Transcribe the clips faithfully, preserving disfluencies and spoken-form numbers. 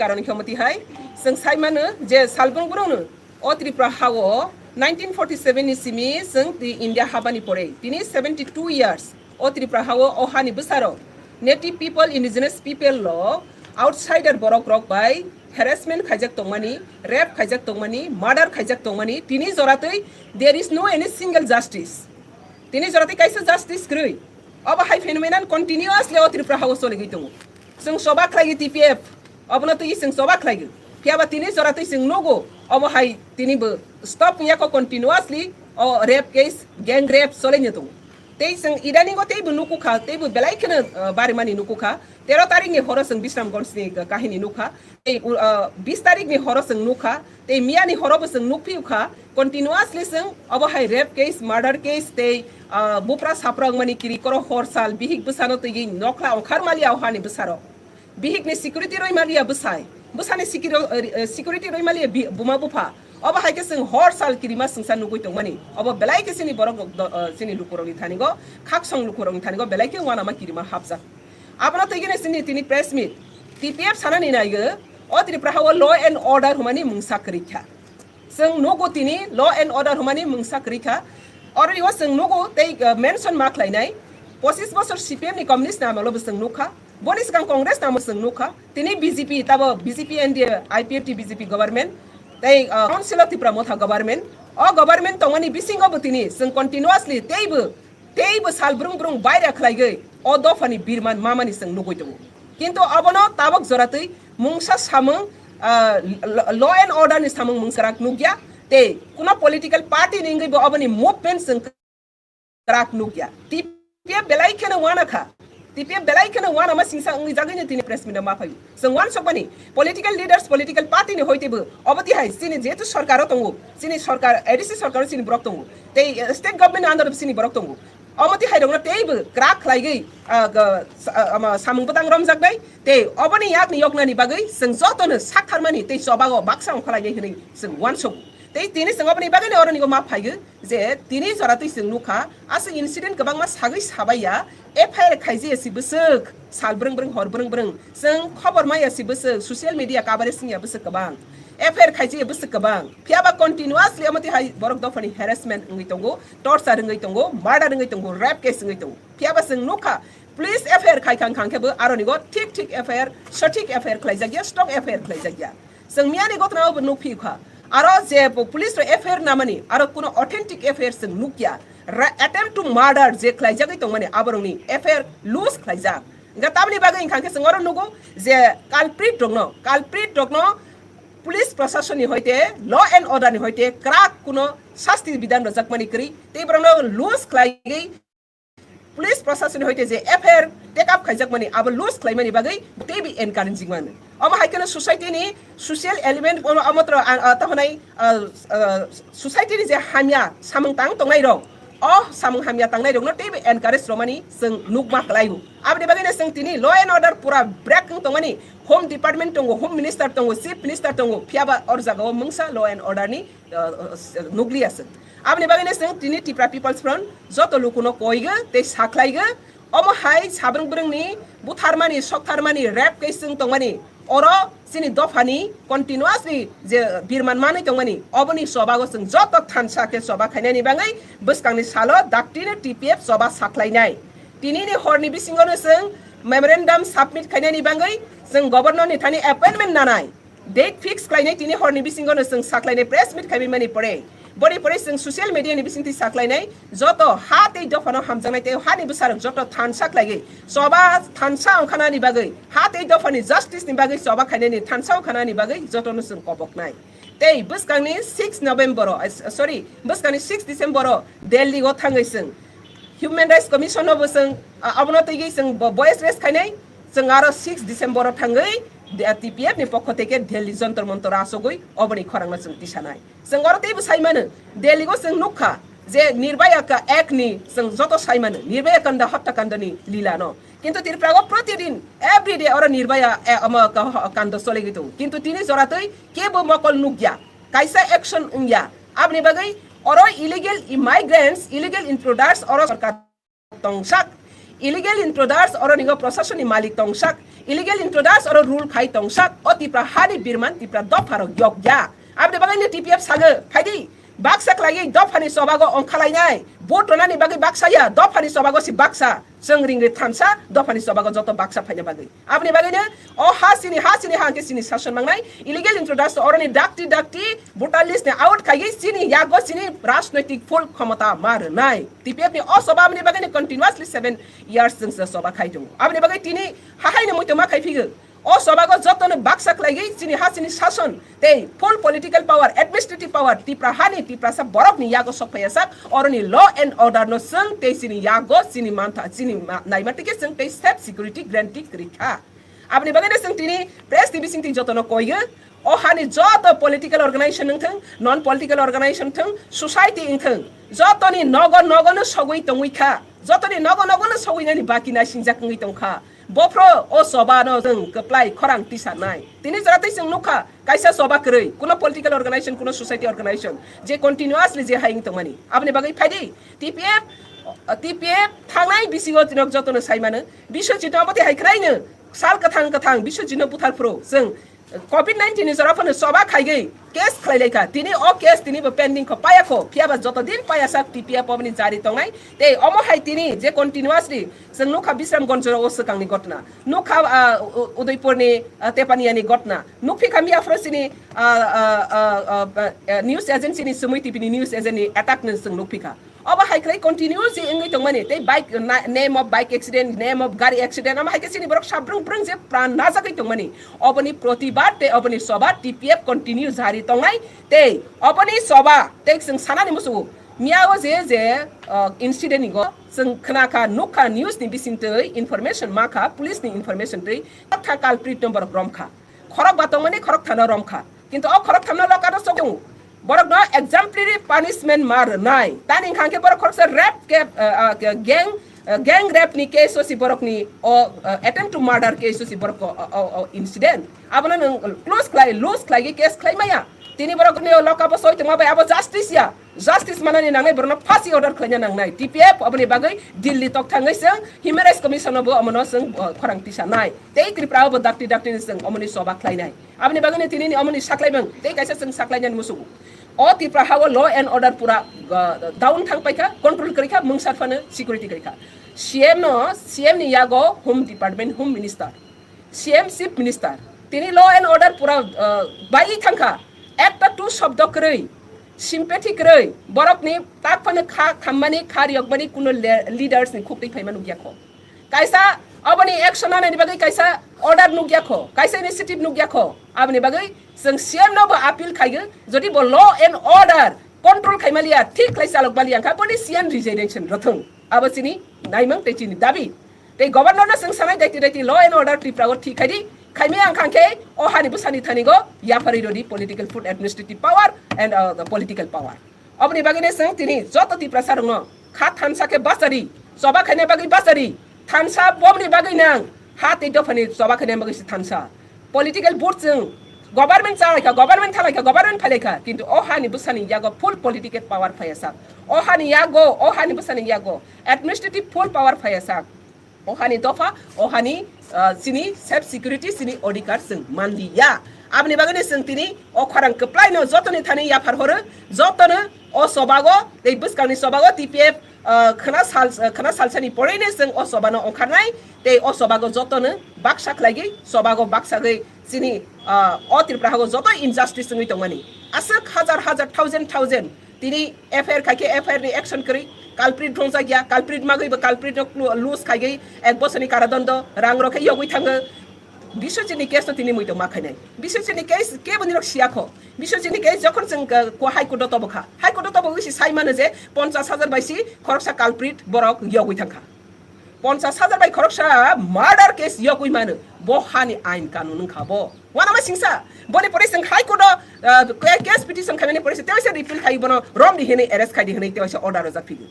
karon khe omo tihai chwng sai mano je salbung borokno o Tripura hao nineteen forty seven ni simi chwng twi India habani pore tini seventy two years o Tripura hao o hani bwsarok native people, indigenous people lo outsider borok rok bai harassment khaijak tongmani, rape khaijak tongmani, murder khaijak tongmani tini joratwi there is no any single justice. Tini joratwi kaisa justice kwrwi. Obo hai phenomenon continuously o Tripura hao soligwi tongo. Chwng choba khlai T P F, obono twi chwng choba khlai. Phiya ba tini joratwi chwng nugo, obo hai tini bo stop wngya kho continuously o rape case, gang rape soligwi tongo. Tei chwng idaningo tei bo nukukha, tei bo belai kheno, uh, barimani nukukha. Tero tarikni horo chwng Bisramganj ni kahini nukha. Tei, uh, bis tarikni horo chwng nukha. Tei miyani horo bo chwng nukphiukha. Continuously chwng obo hai rape case, murder case tei, ah, bupra sapra wngmani kiri koro hor sal bihik bwsano twiwi nokla ongkhar maliya o hani bwsarok. Bihikni security roi maliya bwsai. Bwsani security, eh, security roi maliya bi-, buma bupha. Obo hai khe chwng hor sal kirima chwngsa nugwi tongmani. Obo belai khe chini borok rok do-, eh, chini lukurokni thanigo, khaksong lukurokni thanigo belai khe uanama kirima hapjak. Abono twiwi chini tini press meet. T P F sanani naigo, o Tripura hao law and order hwnmani mungsa kwrwi kha. Chwng nugo tini law and order hwnmani mungsa kwrwi kha. Oro o chwng nugo tei, uh, mention ma khlainai. Pochis bosor C P M ni communist ni amolo bo chwng nukha. Boni swkang Congress ni amo chwng nukha. Tini B J P, tabo B J P N D A, I P F T B J P government. Tei, uh, Council of Tipra Motha government. O government tongmani bisingo bo tini chwng continuously tei bo tei bo sal brung brung baira khlaigwi o dophani birman mamani chwng nugwi tongo. Kintu obono tabok joratwi mungsa samung, ah, lo-, law and order ni samung mungsa rak nukya, tei kuno political party ni wngwi bo oboni movement chwng kwrak nukya. T P F belai kheno wana kha. T P F belai kheno wana ma singsa wngwi jagwino tini press meet ma phaio. Chwng wansukmani political leaders, political party ni hoite bo obo tihai chini jehetu sorkaro tongo, chini sorkar, A D C sorkaro chini borok tongo, tei, eh, state government ni under o chini borok tongo. Omo tihai rokno teibo kwrak khlaigwi, ah, ga-, sa-, ah, ama samung bwtang romjaknai, tei oboni yakni yoknani bagwi chwng jotono saktharmani tei chobago baksa ongkhorlainai hwnwi chwng uansugo. Tei tini chwng oboni bagwino oronigo ma phaigo je tini joratwi chwng nukha, aswk incident kwbangma sagwi sabaiya, F I R khaijaya si bwswk, sal brwng brwng, hor brwng brwng, chwng khobor maya si bwswk, social media coverage wngya bwswk kwbang, F I R khaijaya bwswk kwbang, phiyaba continuously omo tihai borok dophani harassment wngwi tongo, torture wngwi tongo, murder wngwi tongo, rape case wngwi tongo. Phiyaba chwng nukha, police F I R khai khang khang khe bo aroni go thik thik F I R, sothik F I R khlaijakya, strong F I R khlaijakya. Chwng miyani gotna bo nukphi kha. Aro je po-, police rok F I R namani, aro kuno authentic F I R chwng nukya. Ra-, attempt to murder je khlaijagwi tongmani, aborokni F I R loose khlaijak. Hwnkhe tamni bagwi hwnkha khe chwng oro nugo je culprit rokno, culprit rokno police prasasonni hoite, law and order ni hoite kwrak kuno sasti bidhan rwjakmani kwrwi, tei borokno loose khlaiwi police prasasonni hoite je F I R take up khaijakmani abo loose khlaimani bagwi teibo encouraging mano. Omo hai kheno society ni social element omo, omo tro, ah, ah, tahonai, ah, ah, society ni je hamya samung tang tongnai rok, o samung hamya tangnai rokno teibo encourage romani chwng nukma kwlaio. Aboni bagwino chwng tini law and order pura break wng tongmani, home department tongo, home minister tongo, chief minister tongo, phiyaba or jagao mungsa law and order ni, uh, uh, nukliya chwng. Aboni bagwino chwng tini Tipra People's Front joto lukuno koigo tei sakhlaigo, omo hai sabrwng brwngni butharmani, soktharmani, rape case wng tongmani, oro chini dophani continuously je birman manwi tongmani, oboni chobago chwng joto thansa khe choba khainani bagwi bwskangni salo daktino T P F choba sakhlainai. Tinini horni bisingono chwng memorandum submit khainani bagwi chwng governor ni thani appointment nanai. Date fix khlainai tini horni bisingono chwng sakhlainai press meet khaimani pore. Boni pore chwng social media ni bisingtwi sakhlainai joto ha tei dophano hamjaknai tei hani bwsarok joto thansa khlaiwi choba thansa ongkhanani bagwi, ha tei dophani justice ni bagwi choba khainani thansa ongkhanani bagwi jotono chwng koboknai. Tei bwskangni six November o, eh, sorry, bwskangni six December o Delhi o thangwi chwng Human Rights Commission no bo chwng, ah, abono twiwi chwng bo voice raise khainai, chwng aro six December o thangwi de-, T P F ni pokho teke Delhi Jontor Montor o achugwi oboni khorangno chwng tisanai. Chwng oro teibo sai mano, Delhi o chwng nukha je Nirbhaya ka Act ni chwng joto sai mano, Nirbhaya Kanda, Hotya Kanda ni lila no. Kintu Tripura o protidin, every day oro Nirbhaya, eh, omo ka-, ho-, kanda soligwi tongo. Kintu tini joratwi kebo mokol nukya, kaisa action wngya. Aboni bagwi oro illegal immigrants, illegal intruders oro sorkar tongsak. Illegal intruders oro nigo prosasoni malik tongsak, illegal intruders oro rule khai tongsak, o Tipra hani birman Tipra dopha rok yok ya. Aboni bagwi ni T P F sago, phaidi, baksa khlaiwi dophani chobago ongkhalainai, vote ronani bagwi baksa ya, dophani chobago si baksa, chwng ringri thansa, dophani chobago joto baksa phaina bagwi. Aboni bagwi no o ha sini, ha sini, ha hwnkhe sini sason mangnai, illegal intruders oroni dakti dakti, voter list ni out khaigwi chini yago chini rajnoitik full khomota ma rwnai. T P F ni o choba aboni bagwi ni continuously seven years chwng se choba khai tongo. Aboni bagwi tini hahaino muitu ma khai phigo. O chobago jotono baksa khlaigwi chini ha chini sason tei full political power, administrative power, Tipra hani Tiprasa borokni yago sok phaiya sak, oroni law and order no chwng tei chini yago chini mantha, chini ma-, naima tike chwng tei safe security guarantee kwrwi kha. Aboni bagwi no chwng tini press ni bising twi jotono koigo, o hani joto political organization wngthwng, non political organization wngthwng, society wngthwng, jotoni nogo nogo no sogwi tongwi kha, jotoni nogo nogo no sogwi nani baki nai singjak wngwi tongkha. Bophro o choba no chwng kwplai khorang tisanai. Tini jora tei chwng nukha, kaisa choba kwrwi, kuno political organization, kuno society organization, je continuously je hai wng tongmani. Aboni bagwi phaidi, T P F, T P F thangnai bisingo tinok jotono sai mano, Biswajit no abo tei hai khwraino sal kwthang kwthang Biswajit no buthar phuru chwng covid nineteen ni jora phano choba khaigwi case khlai lai kha. Tini o case tini bo pending kho, paya kho, phiya ba joto din paya sak T P F oboni jari tongnai. Tei omo hai tini je continuously chwng nukha Bisramganj o swkang ni gotna, nukha, ah, U-, Udaipur ni, ah, Tepania ni gotna, nukphi kha miya phuru chini, ah, ah, ah, ah, ah, news agency ni Sumui T V ni news agent ni attack no chwng nukphi kha. Obo hai khlai continue se wngwi tongmani, tei bike, na-, name of bike accident, name of gari accident, omo hai khe chini borok sabrung brung je pran najagwi tongmani. Oboni protibad tei oboni choba T P F continue jari tongnai, tei oboni choba tei chwng sanani muchungo. Miya o je, je, uh, incident ni go chwng khna kha, nukha news ni bising twi information ma kha, police ni information twi tha culprit no borok rom kha. Khorok ba tongmani khorok thano rom kha. Kintu o khorok thano loka no sok tongo. Borok no exemplary punishment ma rwnai. Tani wngkha khe borok khoroksa rape ke, uh, uh, ke gang, uh, gang rape ni case o si borok ni o, uh, attempt to murder case o si borok o, o, o, o incident. Abono nwng close khlai, loose khlai case khlai maya. Tini borok ni o loka bo soi tongma bai abo justice ya. Justice manani nangnai, borokno phasi order khlaina nangnai. T P F oboni bagwi Delhi tok thangwi chwng Human Rights Commission no bo omono chwng, uh, khorang tisanai. Tei Tripura o bo dakti dakti ni chwng omoni choba khlainai. Aboni bagwi ni tini ni omoni saklaimung tei kaisa chwng saklainani musugo. O Tripura ha o law and order pura, uh, down thang paikha, control kwrwi kha, mungsa phano security kwrwi kha. C M no, C M ni yago Home Department, Home Minister. C M Chief Minister, tini law and order pura, uh, bai thangkha. Ekta tu shobdo kwrwi, sympathy kwrwi, borokni tak phano kha khammani, kha riyokmani kuno le-, leaders ni khuk twi phaima nukya kho. Kaisa oboni action nanani bagwi kaisa order nukya kho, kaisa initiative nukya kho. Aboni bagwi chwng C M no bo appeal khaigo, jodi bo law and order control khaimaliya, thik khlai chalokmaliya wngkha, boni C M resignation rothwng. Abo chini naimung tei chini dabi. Tei governor no chwng sanai, daiti daiti law and order Tripura o thik khai di. Khaimaya wngkha khe o hani bwsani thani go yapharwi rodi political food administrative power and, uh, the political power. Oboni bagwi no chwng tini joto Tiprasa rokno kha thansa khe bachari, choba khaina bagwi bachari, thansa bomni bagwi nang ha tei dophani choba khaina bagwi se thansa. Political vote chwng government chalaikha, government thalaikha, government phailaikha, kintu o hani bwsani yago full political power phaiya sak. O hani yago, o hani bwsani yago administrative full power phaiya sak. O hani dopha, o hani, ah, chini self security, chini odhikar chwng manliya. Aboni bagwi no chwng tini o khorang kwplai no jotoni thani yaphar horo, jotono o chobago tei bwskangni chobago T P F, ah, khwna sal, khwna salsani porwi no chwng o chobano ongkharnai tei o chobago jotono baksa khlaigwi, chobago baksagwi chini, ah, o Tripura hago joto injustice wngwi tongmani. Aswk hajar hajar, thousand thousand tini F I R khai khe F I R ni action kwrwi, culprit rwngjakya, culprit magwi bo culprit no clu-, loose khaigwi ek bosorni karadondo, rang rok khe yogwi thango. Biswajit ni case no tini muitu ma khainai. Biswajit ni case kebo nirok siya kho. Biswajit ni case jokhon chwng, uh, ko High Court o tobo kha. High Court o tobo wisi sai mano je ponchas hajar bai si khoroksa culprit borok yogwi thangkha. Ponchas hajar bai khoroksa murder case yogwi mano. Bo hani ain kanun wngkha bo. Wanama singsa, boni pore chwng High Court o, uh, ke-, case petition khaimani pore se tewaisa repeal khai bono romdi hinwi arrest khaidi hinwi tewaisa order rwjak phigo.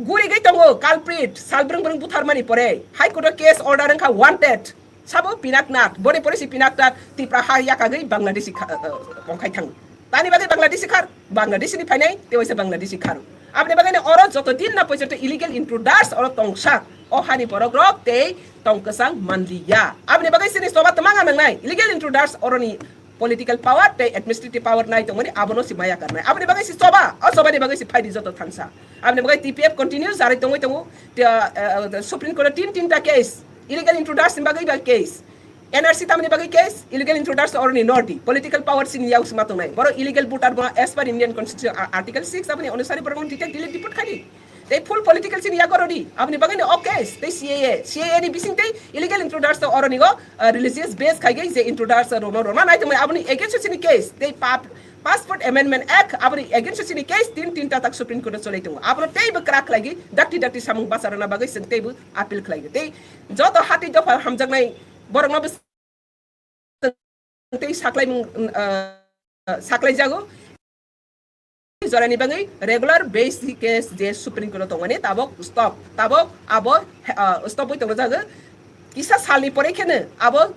Gurigwi tongo culprit, sal brwng brwng butharmani pore High Court o case order wngkha wanted. Sabo Pinaknath, boni pore se Pinaknath Tipra ha yakagwi Bangladeshi kha-, uh, uh, pongkhai thango. Tani bagwi Bangladeshi khar, Bangladeshi ni phainai, tewaisa Bangladeshi khar. Aboni bagwi no oro joto din na poichorto illegal intruders oro tongsa. o hani borok rok tei tong kwchang manliya. Aboni bagwi chini choba twmang nangnai, illegal intruders oroni political power tei administrative power nai tongmani abono si maya karnai. Aboni bagwi si choba, o chobani bagwi si phaidi joto thansa. Aboni bagwi T P F continue jarai tongwi tongo, te, uh, uh, Supreme Court o tin tinta case, illegal intruders ni bagwi ba case, N R C tamni bagwi case, illegal intruders oroni nordi, political power sini yago sima tongnai. Boro illegal voter bo as per Indian Constitution, a-, Article six aboni onusari borok detect delete deport khai di. Tei full political sini yago rodi, aboni bagwi ni o case, tei C A A, C A A ni bising tei illegal intruders to oroni go, uh, religious base khai gai je intruders rono rono nai tongmani aboni against sini case, tei pap-, Passport Amendment Act aboni against sini case tin tinta tak Supreme Court o cholai tongo. Abono teibo kwrak khlai gwi dakti dakti samung bacharana bagwi chwng teibo appeal khlai gwi. Tei joto hati dopha hamjaknai borokno bwswk tei saklaimung, uh, saklaijago. Jorani bagwi regular base case je Supreme Court o tongmani tabok stop, tabok abo, uh, stop wi tongjago. Kisa salni pore kheno abo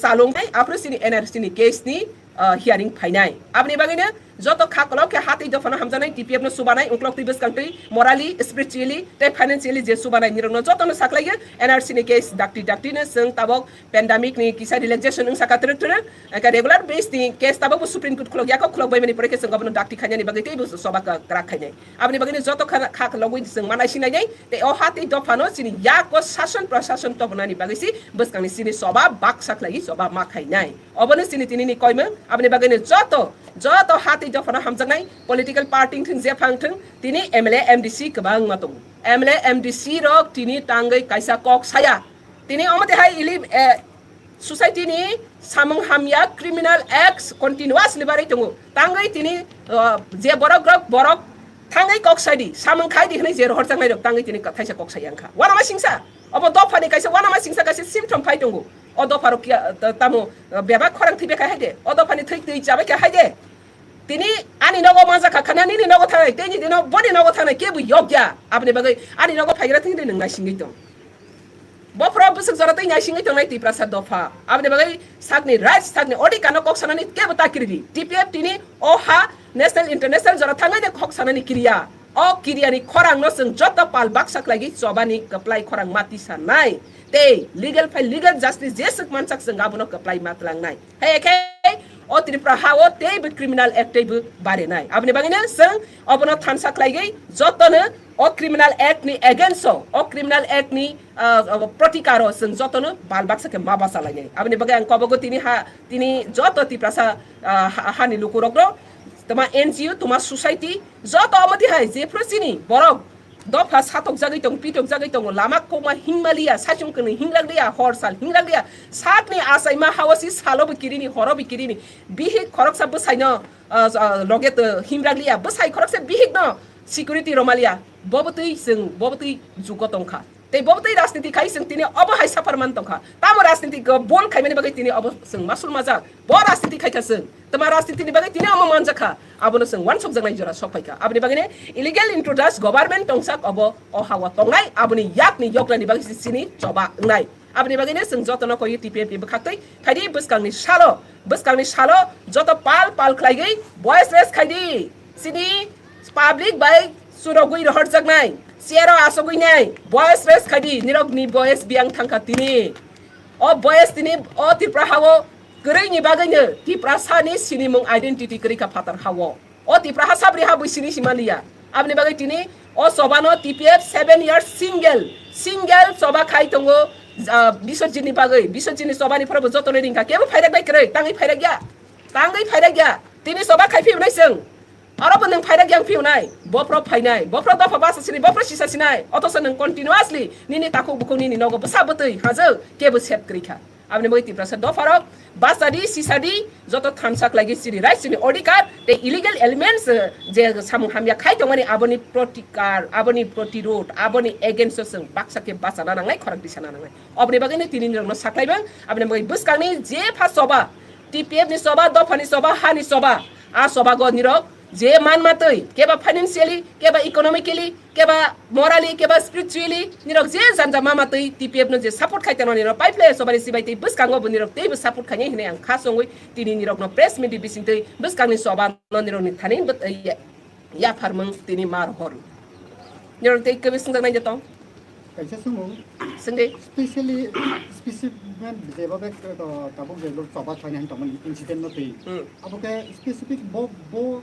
chalung nai, aphuru chini N R C ni case ni, uh, hearing phainai. Aboni bagwino joto kha kolok khe hati dophano hamjaknai, T P F no chubanai, ungklok twi bwskang twi, morally, spiritually tei financially je chubanai nirokno jotono saklaio N R C ni case dakti dakti no chwng tabok pandemic ni kisa relaxation wngsa kha twrwk twrwk, eka regular base ni case tabok bo Supreme Court khulok yako, khulok bai mani pore khe chwng abono dakti khainani bagwi teibo choba kwrak khainai. Aboni bagwino joto kha, kha logwi chwng manai sinai nai, tei o hati dophano chini yako sason prasason tobonani bagwi si bwskangni chini choba baksa khlai choba ma khainai. Obono chini tinini koimung, aboni bagwino joto, joto hati dophano hamjaknai political party wngthung, jepha wngthung, tini M L A, M D C kwbangma tongo. M L A, M D C rok tini tangwi kaisa kok saya. Tini omo twi hai ili, eh, society ni samung hamya criminal acts continuously barwi tongo. Tangwi tini, eh, je borok rok borok tangwi kok sai di, samung khai di hwnwi je rohorjaknai rok tangwi tini thaisa kok sai yang kha. Wanama singsa, obo dophani kaisa wanama singsa kaisa symptom phai tongo. O dopha rok kiya, ta-, tamo, eh, bebak khorang thwi bekha hai de. O dophani thwi twi chabai kha hai de. Tini ani nogo manjakha khana, nini nogo thangnai, tei nini no-, boni nogo thangnai kebo yokya. Aboni bagwi ani nogo phaigra thwngwi nwng naisingwi tong. Bophoro bwswk jora tei naisingwi tongnai Tiprasa dopha. Aboni bagwi sakni right, sakni odhikar no kok sanani kebo ta kiri di. T P F tini o ha national, international jora thangwi no kok sanani kiriya. O kiriyani khorang no chwng joto pal baksa khlaigwi chobani kwplai khorang ma tisanai. Tei legal phai legal justice jeswk mansak chwng abono kwplai ma tlangnai. Hai khe o Tripura ha o teibo criminal act teibo barenai. Aboni bagwino chwng obono thansa khlaigwi jotono o criminal act ni against o, o criminal act ni, ah, ah, protikaro chwng jotono bal baksa khe ma bachalainai. Aboni bagwi ang kobogo tini ha, tini joto Tiprasa, ah, ha, hani lukurokno, toma N G O, toma society, joto omo tihai jephru chini borok dopha satokjagwi tongo, pitokjagwi tongo, lama kokma hingmaliya, saichung kwnwi hinglakliya, hor sal hinglakliya, sakni achaima hao si salobo kirini, horobo kirini, bihik khoroksa bwsaino, ah, ah, loge to himrakliya, bwsai khoroksa bihikno security romaliya, bobo twi chwng, bobo twi jugo tongkha. Tei bobo twi rajniti khai chwng tini obo hai suffer man tongkha. Tamo rajniti go bol khaimani bagwi tini obo chwng masul majak. Bo rajniti khaikha chwng. Tama rajniti ni bagwi tini omo manjakha. Abono chwng wansukjaknai jora sok phaikha. Aboni bagwino illegal intruders government tongsak obo o hawa tongnai. Aboni yakni yokrani bagwi si chini choba wngnai. Aboni bagwino chwng jotono koi T P F ni bwkhaktwi phaidi bwskangni salo. Bwskangni salo joto pal pal khlaigwi voice raise khaidi. Chini public bai surogwi rohorjaknai, chair o asogwi nai, voice raise khaidi, nirok ni voice biyang thangkha tini. O voice tini o Tripura hao kwrwi ni bagwi no Tiprasa ni sinimung identity kwrwi kha phatar hao. O Tiprasa sabri ha bui sini simaliya. Aboni bagwi tini o choba no T P F seven years single, single choba khai tongo, ah, Biswajit ni bagwi. Biswajit ni choba ni phoro bo joto no ringkha. Kebo phairak bai kwrwi, tangwi phairak ya. Tangwi phairak ya. Tini choba khai phiyunai chwng. Aro bo nwng phairak yang phiyunai, bophro phainai, bophro dopha basa sini, bophro sisa sinai, otosa nwng continuously nini takhuk bukhuk nini nogo bwsa bwtwi hajwk kebo sep kwrwi kha. Aboni bagwi Tiprasa dopharok bachadi, sisadi, joto thansa khlaigwi chini right, chini odhikar tei illegal elements, eh, je samung hamya khai tongmani aboni protikar, aboni protirod, aboni against o chwng baksa khe bachana nangnai, khorang tisana nangnai. Oboni bagwi no tini nirokno saklaimang, aboni bagwi bwskangni je pha choba, T P F ni choba, dophani choba, hani choba, a choba go nirok je man matwi, keba financially, keba economically, keba morally, keba spiritually, nirok je janja ma matwi T P F no je support khai tano nirok pai phlai choba ni sibai tei bwskango bo nirok teibo support khainai hinwi ang kha songwi tini nirokno press meet ni bisingtwi bwskangni choba no nirokni thani bwt-, ya-, yapharmung tini ma rohor. Nirok tei kebe swngjak nai jatong. Kaisa swngmung, swngdi. Specially, specimen jeba bek to tabuk je lok choba khlaina hin tongmani incident no twi. Hmm. Abo khe specific bo, bo,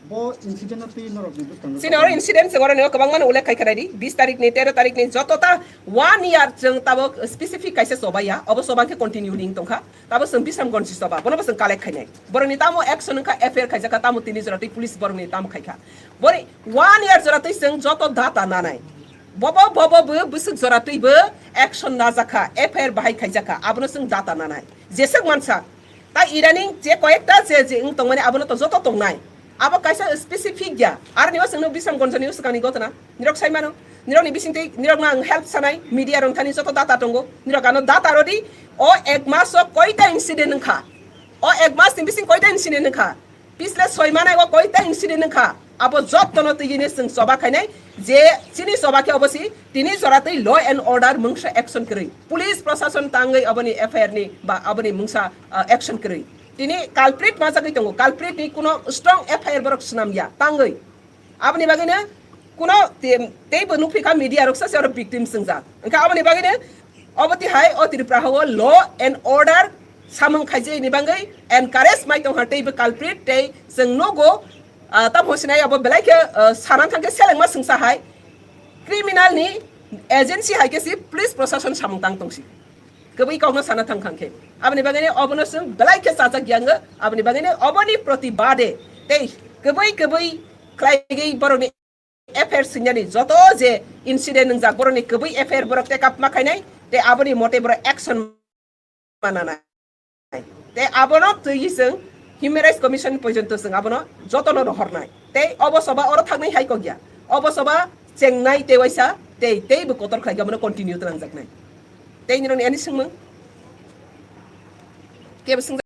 bo incident no twi norok ni bwskango. Chini oro incident se oro ni kwbangma no ullekh khai khanai di. Bis tarik ni, tero tarik ni joto ta one year chwng tabuk specific kaisa choba ya. Obo choba khe continue ring tongkha. Tabo chwng Bisramganj ni choba, bono bo chwng collect khainai. Borokni tamo action wngkha, F I R khaijakha, tamo tini jora twi police borokni tamo khaikha. Bori one year jora twi chwng joto data nanai. Bobo, bobo bo bwswk jora twi bo action najakha, F I R bahai khaijakha, abono chwng data nanai. Jeswk mansa. Ta idaning je koyekta je, je wng tongmani abono to joto tongnai. Abo kaisa specific ya. Aroni o chwngno Bisramganj ni swkangni gotona. Nirok sai mano. Nirokni bisingtwi nirokno ang help sanai. Media rok thani joto data tongo. Nirok ano data rodi. O ek mas o koita incident wngkha. O ek mas ni bising koita incident wngkha. Pisle soi manai o koita incident wngkha. Abo jotono twi hini chwng choba khainai. Je chini choba khe obo si tini jora twi law and order mungsa action kwrwi. Police prosason tangwi aboni F I R ni ba aboni mungsa, ah, action kwrwi. Tini culprit majagwi tongo. Culprit ni kuno strong F I R borok swnam ya tangwi. Aboni bagwino kuno te-, teibo nukphi kha media rok sa se oro victim swngjak. Wngkha aboni bagwino obo tihai o Tripura hao law and order samung khaijak ni bagwi encourage mai tongkha teibo culprit tei chwng nogo, ah, tamo sinai abo belai khe, ah, sana thangkhe selengma swngsa hai criminal ni agency hai khe si police prosason samung tang tongsi. Kwbwi kokno sana thang khang khe. Aboni bagwino obono chwng belai khe chajak ya wngo. Aboni bagwino oboni protibade tei kwbwi kwbwi khlaigwi borokni F I R swinani joto je incident wngjak borokni kwbwi F I R borok take up ma khainai tei aboni mote borok action ma nanai. Tei abono twi chwng Human Rights Commission porjonto chwng abono jotono rohornai. Tei obo soba oro thangwi hai kok ya. Obo soba chengnai tei waisa tei, tei bo kotor khlai abono continue twlangjaknai. Tei nirokni ani swngmung? Kebo swngjaknai?